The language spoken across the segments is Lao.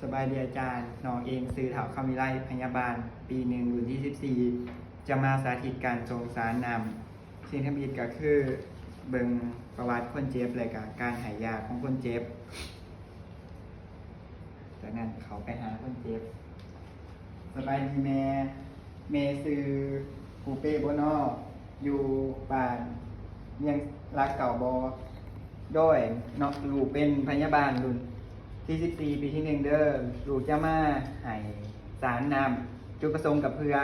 ສະບາຍດີອາຈານ, ນ້ອງເອງຊື່ ທ້າວ ຄຳວິໄລ, ພະຍາບານປີໜຶ່ງ ລຸ້ນທີສິບສີ່ ຈະມາສາທິດການສົ່ງສານນ້ຳ. ສິ່ງທຳອິດກໍຄືເບິ່ງປະຫວັດຄົນເຈັບ ແລະກະການໃຫ້ຢາຂອງຄົນເຈັບ. ຈາກນັ້ນເຂົ້າໄປຫາຄົນເຈັບ. ສະບາຍດີແມ່, ແມ່ຊື່ປູເປ້ບໍ່ນໍ? ຢູ່ບ້ານວຽງຫຼັກເກົ້າບໍ່? ໂດຍເນາະ, ລູກເປັນພະຍາບານລຸ້ນທີສິບສີ່ ປີທີໜຶ່ງເດີ້. ລູກຈະມາໃຫ້ສານນ້ຳ. ຈຸດປະສົງກໍເພື່ອ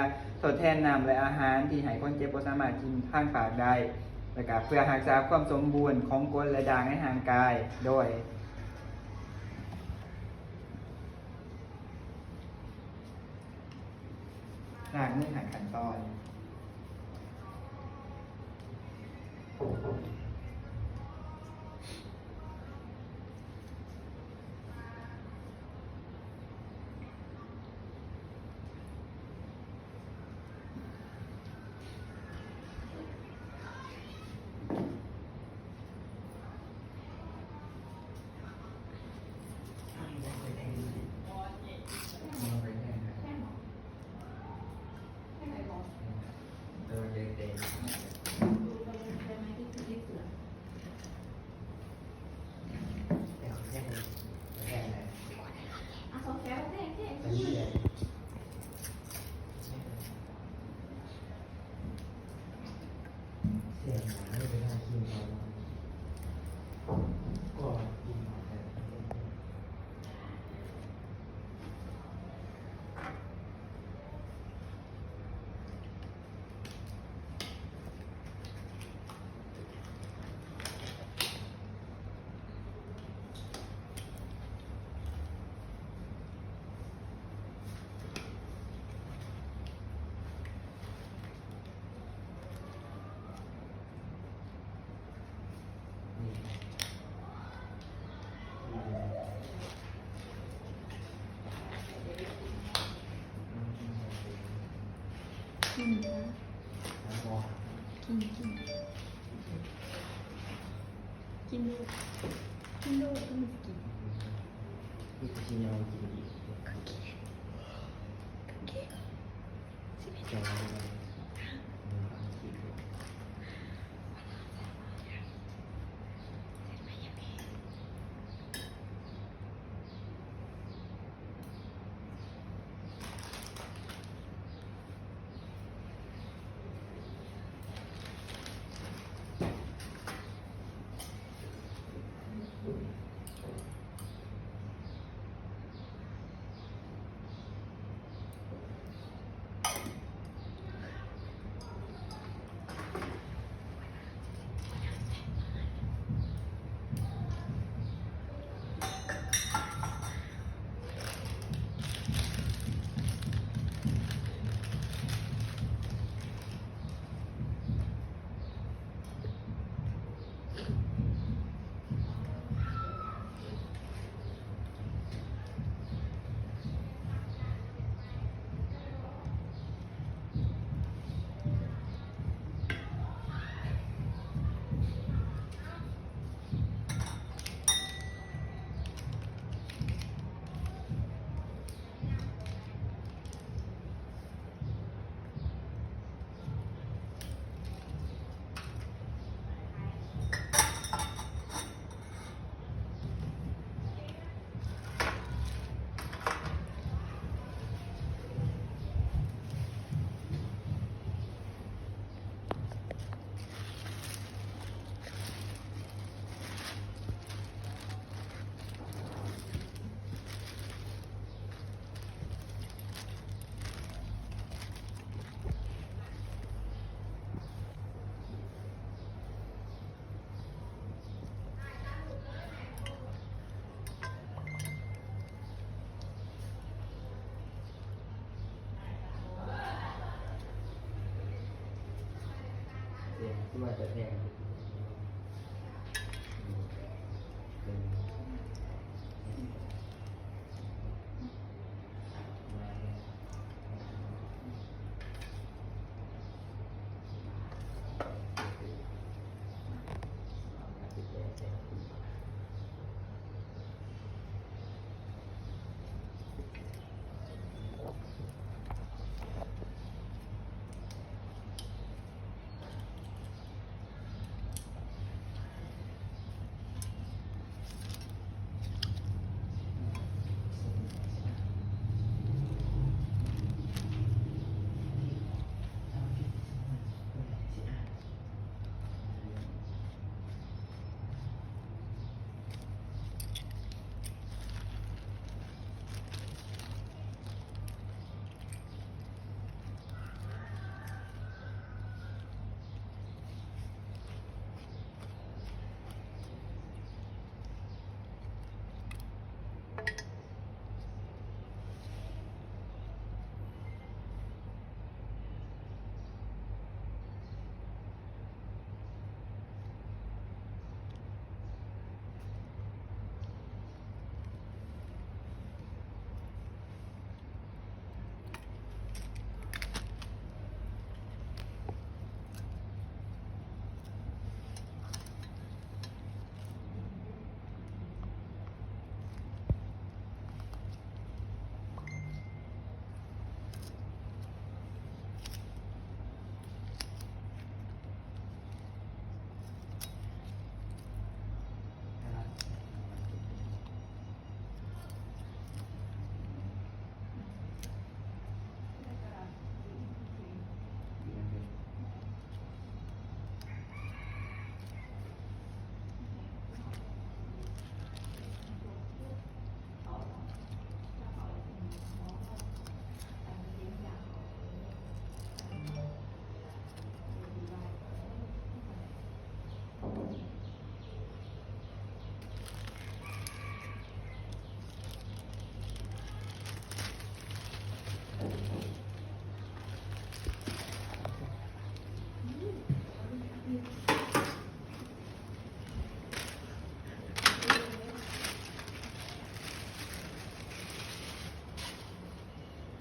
ທົດແທນນ້ຳ ແລະ ອາຫານທີ່ໃຫ້ຄົນເຈັບບໍ່ສາມາດກິນທາງປາກໄດ້ ແລະ ກະເພື່ອຮັກສາຄວາມສົມບູນຂອງກົນ ແລະ ດ່າງໃນຮ່າງກາຍ. ໂດຍ ລ້າງມືຫ້າຂັ້ນຕອນ. ກິນ ກິນ ກິນ ກິນໂລດ ກິນໂລດ ມັນຊິກິນ.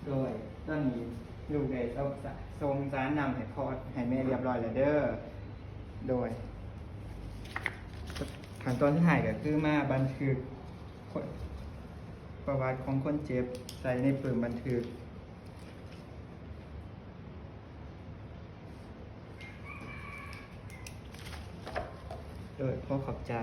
ໂດຍ ຕອນນີ້ລູກໄດ້ສົ່ງສາ ສົ່ງສານນຳໃຫ້ພໍ່ ໃຫ້ແມ່ຮຽບຮ້ອຍແລ້ວເດີ້. ໂດຍ ຂັ້ນຕອນສຸດທ້າຍກໍຄືມາບັນທຶກປະຫວັດຂອງຄົນເຈັບໃສ່ໃນປຶ້ມບັນທຶກ. ໂດຍ ຂໍຂອບໃຈ.